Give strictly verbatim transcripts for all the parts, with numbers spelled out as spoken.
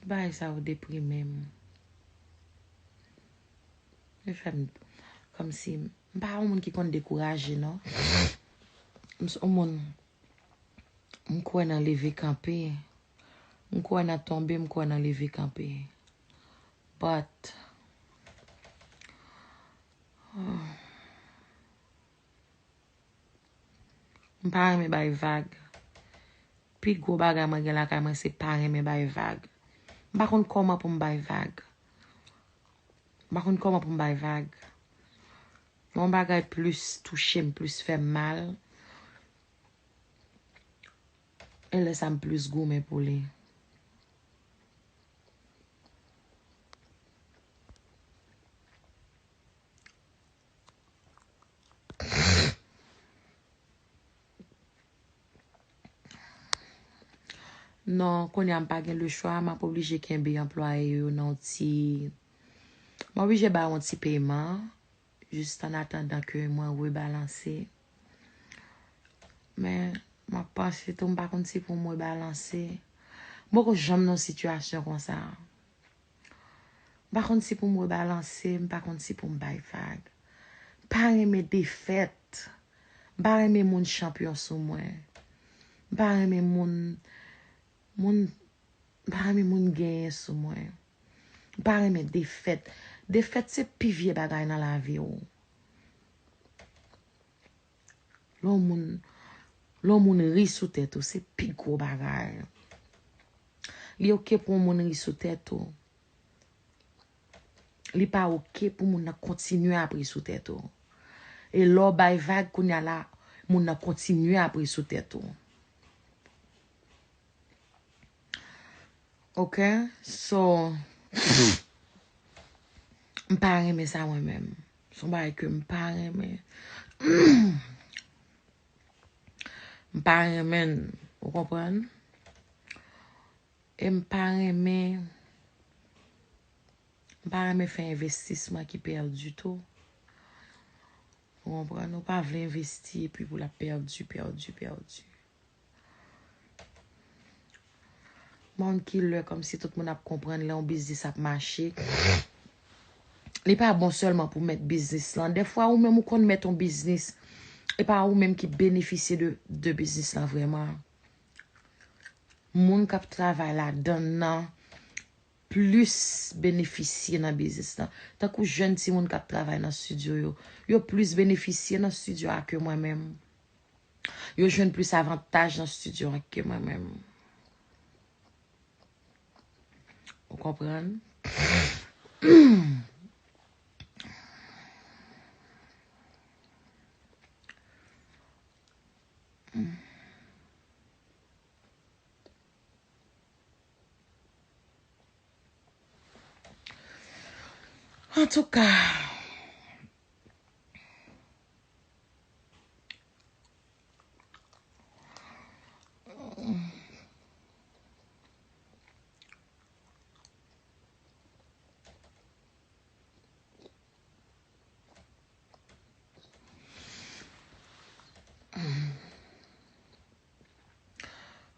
Bagay sa yo deprime m. Yo fè m kòmsi m pa yon moun ki konn dekouraje, non. M s- yon moun, m kwè nan leve kanpe. M kwè nan tonbe, m kwè nan leve kanpe. But, m pa renmen bay vag. Pi gwo bagay mwen gen lakay mwen se pa renmen bay vag. M pa konn kòman pou m bay vag. M pa konn kòman pou m bay vag. Yon bagay plis touche m, plis fè m mal. E lè sa m plis goumen pou li. Non, kounye a m pa gen lechwa, m ap oblije kenbe anplwaye yo nan yon ti, m oblije ba yo yon ti peman, jis an atandan ke mwen rebalanse. Men, m ap panse tou, m pa konn si pou m rebalanse. M poko janm nan yon sitiyasyon konsa. M pa konn si pou m rebalanse, m pa konn si pou m bay vag. M pa renmen defèt. M pa renmen moun chanpyon sou mwen. M pa renmen moun, moun, m pa renmen moun genyen sou mwen. M pa renmen defèt. Defèt se pi vye bagay nan lavi w. Lè yon moun, lè yon moun ri sou tèt ou, se pi gwo bagay. Li oke pou yon moun ri sou tèt ou. Li pa oke pou moun nan kontinye ap ri sou tèt ou. E lè w bay vag, kounye a la, moun nan kontinye ap ri sou tèt ou. Ok? So, m pa renmen sa mwen menm. Se yon bagay ke m pa renmen. M pa renmen l, ou konprann? E m pa renmen, m pa renmen fè envestisman ki pèdi tou. Ou konprann? Ou pa vle envesti epi pou l ap pèdi, pèdi, pèdi. Moun ki lè kòmsi tout moun ap konprann lè yon biznis ap mache. Li pa bon sèlman pou mèt biznis lan. Dèfwa ou menm ou konn mèt yon biznis. E pa ou menm ki benefisye de, de biznis lan vrèman. Moun k ap travay ladan l nan plis benefisye nan biznis lan. Tankou jèn timoun k ap travay nan estidyo yo, yo plis benefisye nan estidyo a ke mwen menm. Yo jwenn plis avantaj nan estidyo a ke mwen menm. Ou konprann? Antouka,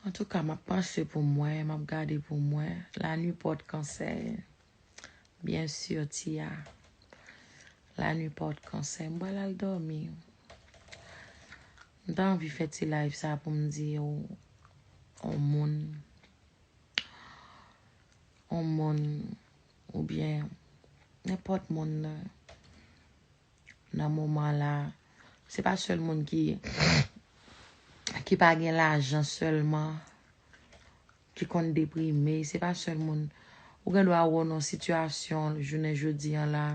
Antouka, m ap panse pou mwen, m ap gade pou mwen. Lannuit pòt kansè. Byen si, Tia. Lannuit pòt kansè. M pral al dòmi. M ta anvi fè ti live sa pou m di yon, yon moun, yon moun, oubyen nenpòt moun nan, nan moman la. Se pa sèl moun ki, ki pa gen lajan sèlman ki konn deprime. Se pa sèl moun. Ou gen dwa wè w nan sitiyasyon jounen jodi an la.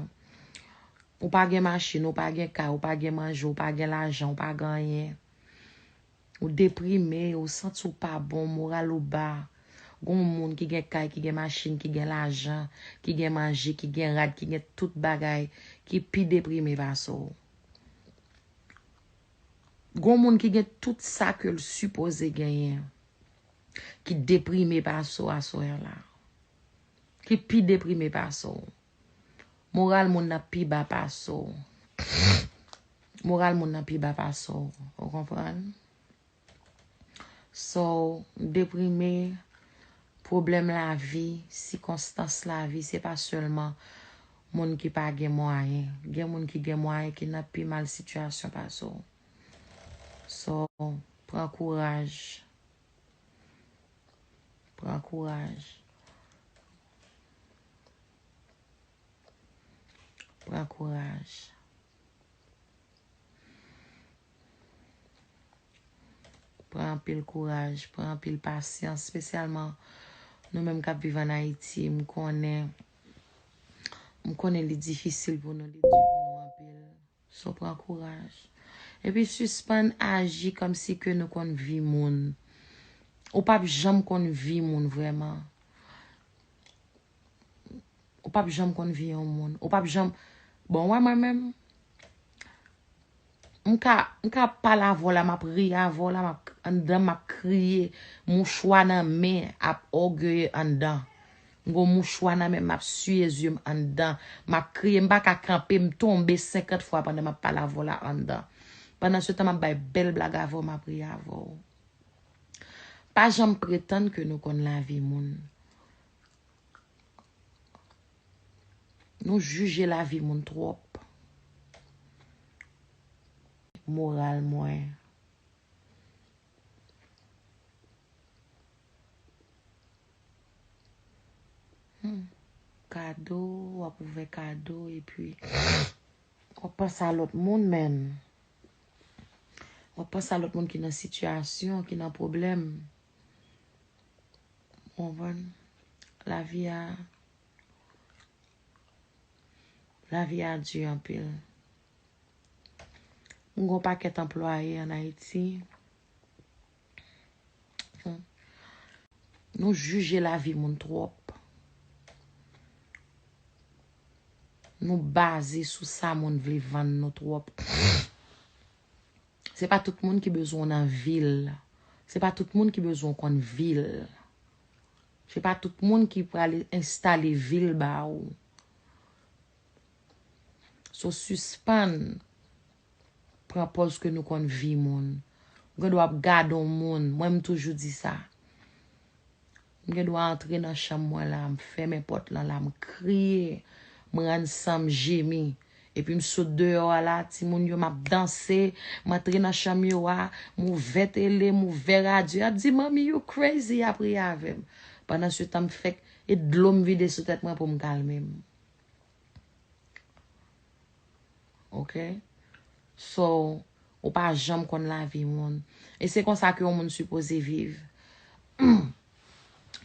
Ou pa gen machin, ou pa gen kay, ou pa gen manje, ou pa gen lajan, ou pa gen anyen. Ou deprime, ou santi w pa bon, moral ou ba. Gon moun ki gen kay, ki gen machin, ki gen lajan, ki gen manje, ki gen rad, ki gen tout bagay, ki pi deprime pase w. Gon moun ki gen tout sa ke l sipoze genyen, ki deprime pase w aswè la. Ki pi deprime pase w. Moral moun nan pi ba pase w. Moral moun nan pi ba pase w. Ou konprann? So, deprime, Pwoblèm lavi, sikonstans lavi, se pa sèlman moun ki pa gen mwayen. Gen moun ki gen mwayen ki nan pi mal sitiyasyon pase w. So, pran kouraj. Pran kouraj. Pran kouraj. Pran anpil kouraj, pran anpil pasyans, espesyalman nou menm k ap viv ann Ayiti. M konnen, m konnen li difisil pou nou, li di pou nou anpil. So, pran kouraj. Epi sispann aji kòmsi ke nou konn vi moun. Ou p ap janm konn vi moun vrèman. Ou p ap janm konn vi yon moun. Ou p ap janm, bon, w wè mwen menm, m ka, m ka pale avè w la, m ap ri avè w la, m ap, anndan m ap kriye, mouchwa nan men ap ògeye anndan. M gon mouchwa nan men m, m ap siye zye m anndan. M ap kriye, m pa ka kanpe, m tonbe senkant fwa pandan m ap pale avè w la anndan. Pandan se tan, m ap bay bèl blag avè w, m ap ri avè w. Pa janm pretann ke nou konn lavi moun. Nou jije lavi moun twòp. Moral mwen. Hmm. Kado, w ap ouvè kado, epi w ap panse a lòt moun, menm. W ap panse a lòt moun ki nan sitiyasyon, ki nan pwoblèm. Ou konprann? Lavi a, lavi a di anpil. M gon pakèt anplwaye ann Ayiti. Hmm. Nou jije lavi moun twòp. Nou baze sou sa moun vle vann nou twòp. Se pa tout moun ki bezwen w nan vi l. Se pa tout moun ki bezwen w konn vi l. Se pa tout moun ki prale enstale vi l ba ou. So, sispann pran pòz ke nou konn vi moun. Ou gen dwa ap gade yon moun. Mwen, m toujou di sa. M gen dwa antre nan chanm mwen la, m fèmen pòt lan la, m kriye, m rann san m jemi. Epi m sot deyò a la, timoun yo, m ap danse, m antre nan chanm yo a, m ouvè tele, m ouvè radyo, y ap di, "Manmi, you crazy," y ap ri avè m. Pandan se tan, m fèk, e dlo m vide sou tèt mwen pou m kalme m. Ok? So, ou pa janm konn lavi moun. E se konsa ke yon moun sipoze viv.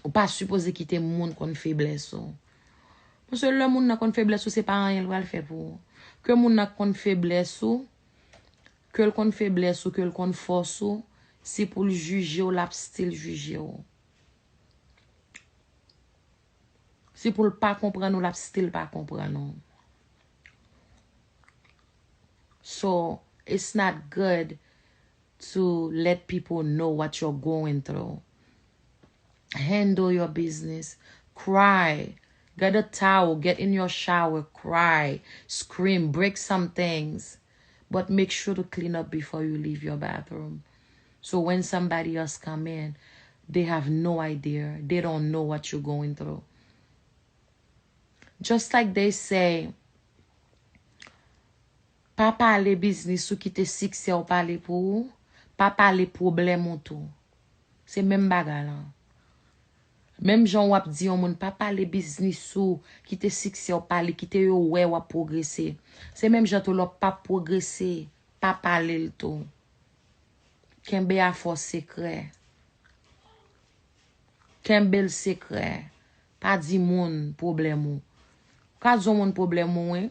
Ou pa sipoze kite moun konn feblès ou. Paske lè moun nan konn feblès ou, se pa anyen l pral fè pou ou. Ke moun nan konn feblès ou, ke l konn feblès ou, ke l konn fòs ou, si pou l jije w, l ap still jije w. Si pou l pa konprann ou, l ap still pa konprann ou. So, it's not good to let people know what you're going through. Handle your business. Cry. Get a towel. Get in your shower. Cry. Scream. Break some things. But make sure to clean up before you leave your bathroom. So when somebody else come in, they have no idea. They don't know what you're going through. Just like they say, pa pale biznis ou, kite siksè w pale pou ou, pa pale pwoblèm ou tou. Se menm bagay la. Menm jan w ap di yon moun, pa pale biznis ou, kite siksè w pale, kite yo wè w ap pwogrese. Se menm jan tou lè w p ap pwogrese, pa pale l tou. Kenbe afè w sekrè. Kenbe l sekrè. Pa di moun pwoblèm ou. Ou ka di yon moun pwoblèm ou, wi.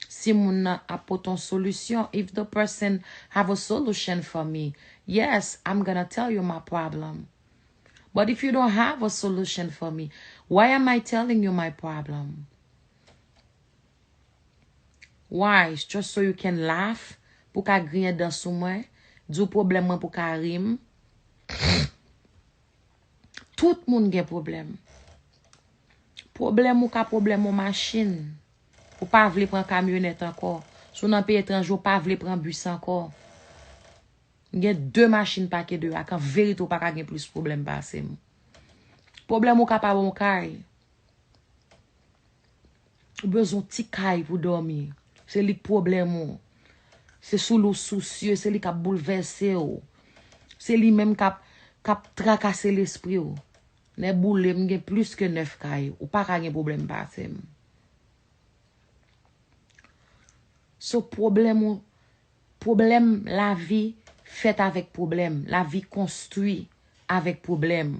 Si moun nan ap pote yon solisyon, if the person have a solution for me, yes, I'm gonna tell you my problem. But if you don't have a solution for me, why am I telling you my problem? Why? Just so you can laugh? Pou ka griyen dan sou mwen? Di w pwoblèm mwen pou ka ri m? Tout moun gen pwoblèm. Pwoblèm ou ka pwoblèm yon machin. Ou pa vle pran kamyonèt ankò. Si w nan peyi etranje, ou pa vle pran bis ankò. M gen de machin pake deyò a. An verite, ou pa ka gen plis pwoblèm pase m. Pwoblèm ou ka pa bon kay. Ou bezwen ti kay pou dòmi. Se li k pwoblèm ou. Se sou li w sousye, se li k ap boulvèse w. Se li menm k ap, k ap trakase lespri w. Nèboule, m gen plis ke nèf kay. Ou pa ka gen pwoblèm pase m. So pwoblèm ou, pwoblèm lavi fèt avèk pwoblèm. Lavi konstwi avèk pwoblèm.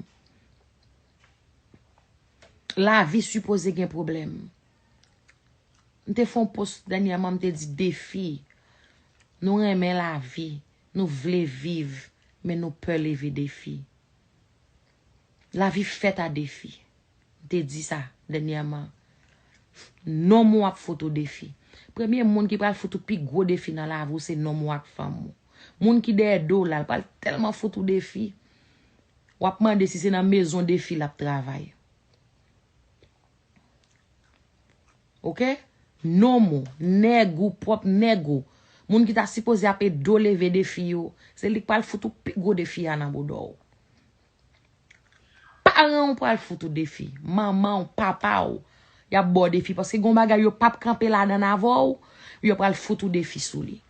Lavi sipoze gen pwoblèm. M te fè yon post dènyèman, m te di defi. Nou renmen lavi, nou vle viv, men nou pè leve defi. Lavi fèt a defi. M te di sa dènyèman. Nonm ou ap fout ou defi. Premye moun ki pral fout ou pi gwo defi nan lavi w se nonm ou ak fanm ou. Moun ki dèyè do w la, l pral tèlman fout ou defi. W ap mande si se nan mezon defi l ap travay. Oke? Nonm ou, nèg ou, pwòp nèg ou. Moun ki ta sipoze ap ede w leve defi yo, se li k pral fout ou pi gwo defi a nan bouda w. Paran w pral fout ou defi. Manman w, papa w, y ap ba w defi. Paske gen yon bagay yo p ap kanpe ladan l avè w, yo pral fout ou defi sou li.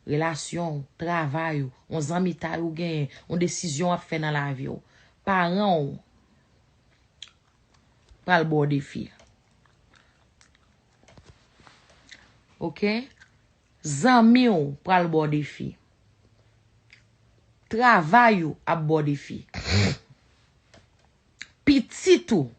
Relasyon w, travay ou, yon zanmitay ou genyen, yon desizyon w ap fè nan lavi w. Paran w pral ba w defi. Oke? Zanmi w pral ba w defi. Travay ou ap ba w defi. Pitit ou